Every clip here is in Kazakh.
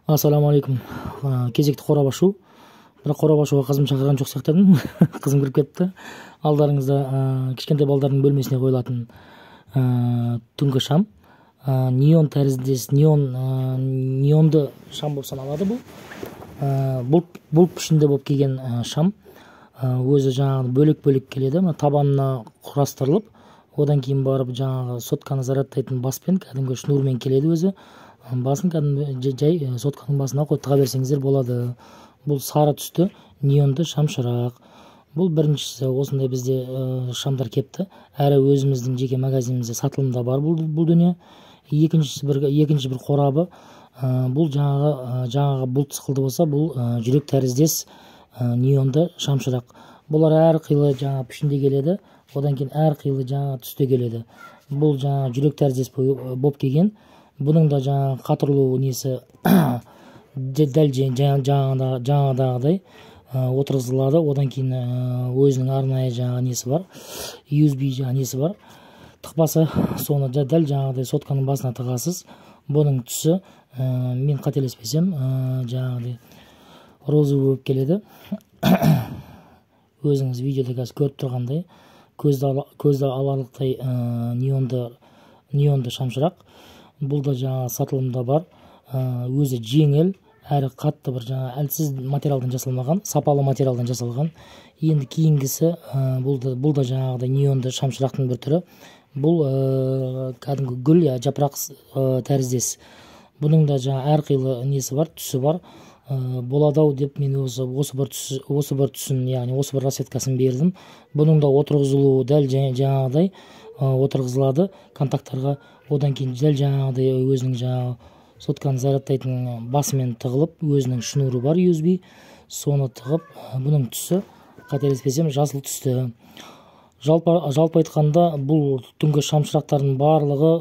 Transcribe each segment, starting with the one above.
Ассалаумағалейкум. Кезекті қорап ашу. Бірақ қорап ашуға қызым шақырған жоқ сияқты едім. Қызым кіріп кетті. Алдарыңызда кішкентай балдардың бөлмесіне қойылатын түнгі шам. Неон тәріздес, неонды шам болып саналады бұл. Бұлт пішінде болып келген шам. Өзі жаңағы бөлек-бөлек келеді. Мына табанына құрастырылып, одан кейін барып жаңағы сотканы зарядтайтын баспен, кәдімгі шнурмен келеді өзі. Басын кәдімгі жай сотканың басына қойып тыға берсеңіздер болады. Бұл сары түсті неонды шамшырақ. Бұл біріншісі. Осындай бізде шамдар кепті. Әрі өзіміздің жеке магазинімізде сатылымда бар бұл дүние. Екінші бір қорабы, бұл жаңағы бұлт сықылды болса, бұл жүрек тәріздес неонды шамшырақ. Бұлар әр қилы жаңа пішінде келеді, одан кейін әр қилы жаңа түсте келеді. Бұл жаңа жүрек тәріздес болып келген. Бұның да жаңа қатырылу несі дәл жаңағыдағыдай отырғызылады. Одан кейін өзінің арнайы жаңа несі бар, USB жаңа несі бар, тықпасы, соны дәл жаңағыдай сотканың басына тығасыз. Бұның түсі, мен қателеспесем, жаңағыдай розовый болып келеді. Өзіңіз видеода қазір көріп тұрғандай, көзді аларлықтай неонды шамшырақ. Бұл да жаңа сатылымда бар. Өзі жеңіл, әрі қатты бір жаңа әлсіз материалдан жасалмаған, сапалы материалдан жасалған. Енді кейінгісі, бұл да жаңағыдай неонды шамшырақтың бір түрі. Бұл кәдімгі гүл я жапырақ тәріздес. Бұның да жаңа әрқилы несі бар, түсі бар. Болады ау деп мен осы бір түсін, яғни осы бір расцветкасын бердім. Бұның да отырғызылуы дәл жаңағыдай отырғызылады контакттарға. Одан кейін дәл жаңағыдай өзінің жаңағы сотканы зарядтайтын басымен тығылып, өзінің шнуры бар USB, соны тығып, бұның түсі, қателеспесем, жасыл түсті. Жалпы айтқанда, бұл түнгі шамшырақтардың барлығы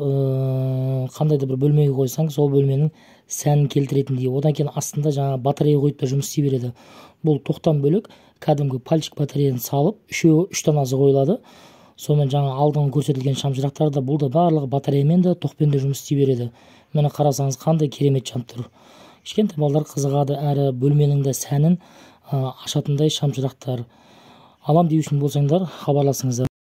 қандай да бір бөлмеге қойсаң, сол бөлменің сәнін келтіретіндей. Одан кейін астында жаңа батарея қойып та жұмыс істей береді. Бұл тоқтан бөлек кәдімгі пальчик батареяны салып, үшеуі үш данасы қойылады. Сонымен жаңа алдыңғы көрсетілген шамшырақтар да, бұл да барлығы батареямен де, тоқпен де жұмыс істей береді. Міне қарасаңыз, қандай керемет жанып тұр. Кішкентай балалар қызығады, әрі бөлменің де сәнін ашатындай шамшырақтар. Алам деушін болсаңдар, хабарласыңыздар.